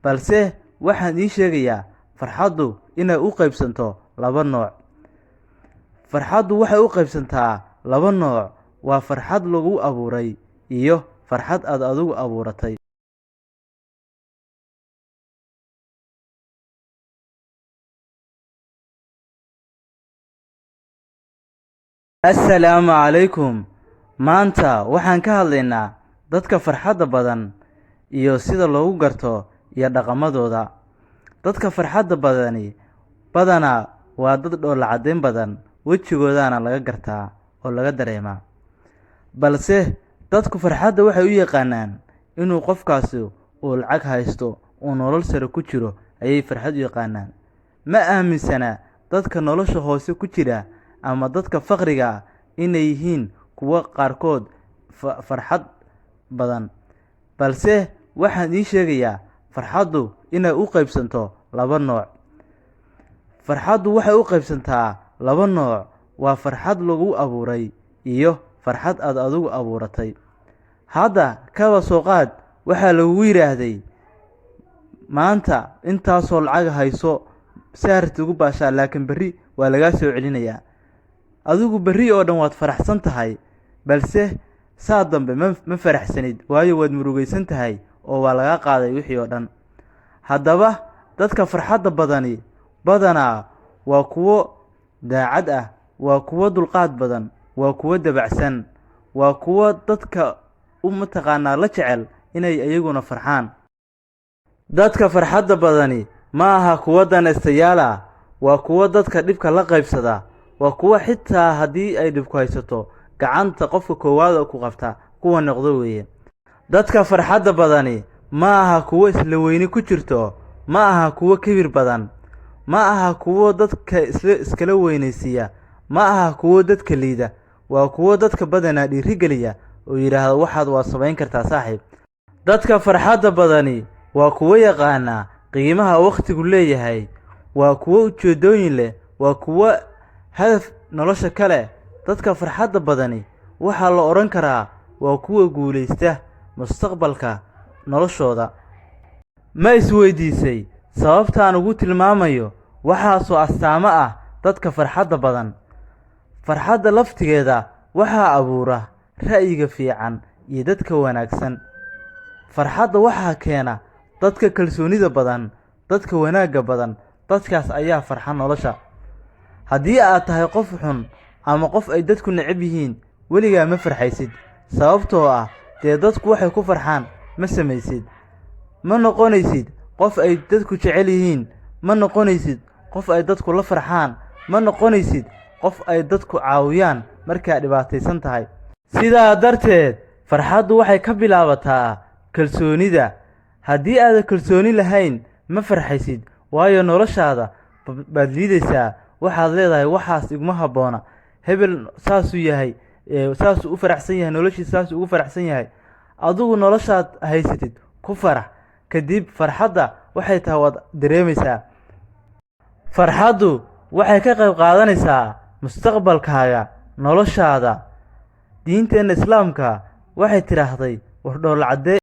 Balse waxaan idiin sheegayaa farxaddu inay u qaybsanto laba nooc. Farxaddu waxay u qaybsantaa laba nooc: waa farxad lagu abuuray iyo farxad aad adigu abuuratay. Assalaamu calaykum. Maanta waxaan ka hadlaynaa dadka farxadda badan iyo sida loogu garto iyo dhaqamadooda. Dadka farxadda badani badanaa waa dad dhoolla caddeyn badan, wejigoodana laga gartaa oo laga dareemaa. Balse dadku farxadda waxay u yaqaanaan inuu qofkaasi uu lacag haysto, uu nolol sare ku jiro ayay farxad u yaqaanaan. Ma aaminsana dadka nolosha hoose ku jira ama dadka faqriga ah inay yihiin kuwo qaarkood farxad badan. Balse waxaan idiin sheegayaa farxaddu inay u qaybsanto laba nooc. Farxaddu waxay u qaybsantaa laba nooc: waa farxad lagu abuuray iyo farxad aad adigu abuuratay. Hadda kaba soo qaad waxaa lagugu yidhaahday maanta intaasoo lacag hayso saarti ugu baashaa, laakiin berri waa lagaa soo celinayaa. Adigu berri oo dhan waad faraxsan tahay, balse saa dambe ma faraxsanid, waayo waad murugaysan tahay oo waa lagaa qaaday wixii oo dhan. Haddaba dadka farxadda badani badanaa waa kuwo daacad ah, waa kuwo dulqaad badan, waa kuwo dabacsan, waa kuwo dadka u mataqaanaa la jecel inay iyaguna farxaan. Dadka farxadda badani ma aha kuwo danaystayaal ah, waa kuwo dadka dhibka la qaybsada, waa kuwo xitaa haddii ay dhibku haysato gacanta qofka koowaad oo ku qabta kuwa noqdo weeye. Dadka farxadda badani ma aha kuwo isla weyni ku jirto, ma aha kuwo kibir badan, ma aha kuwo dadka iskala weynaysiiya, ma aha kuwo dadka liida, waa kuwo dadka badanaa dhiirigeliya oo yidhaahda waxaad waa samayn kartaa saaxiib. Dadka farxadda badani waa kuwo yaqaana qiimaha wakhtigu leeyahay, waa kuwo ujeedooyin leh, waa kuwo hadaf nolosha ka leh. Dadka farxadda badani waxaa la odhan karaa waa kuwa guulaysta mustaqbalka noloshooda. Ma isweydiisay sababtaan ugu tilmaamayo waxaasoo astaamo ah dadka farxadda badan? Farxadda laftigeeda waxaa abuura ra'yiga fiican iyo dadka wanaagsan. Farxadda waxaa keena dadka kalsoonida badan, dadka wanaagga badan, dadkaas ayaa farxa nolosha. Haddii aad tahay qof xun ama qof ay dadku neceb yihiin, weligaa ma farxaysid, sababtoo ah dee dadku waxay ku farxaan ma samaysid. Ma noqonaysid qof ay dadku jecel yihiin, ma noqonaysid qof ay dadku la farxaan, ma noqonaysid qof ay dadku caawiyaan markaa dhibaataysan tahay. Sidaa darteed farxaddu waxay ka bilaabataa kalsoonida. Haddii aadan kalsooni lahayn ma farxaysid, waayo noloshaada baad liidaysaa. Waxaad leedahay waxaas iguma habboona, hebel saasuu yahay, saasuu u faraxsan yahay, noloshiisa saasuu ugu faraxsan yahay. Adigu noloshaad haysatid ku farax, kadib farxadda waxay tahay waad dareemaysaa. Farxaddu waxay ka qayb qaadanaysaa mustaqbalkaaga, noloshaada. Diinteenna Islaamka waxay tidhaahday war dhoolla caddee.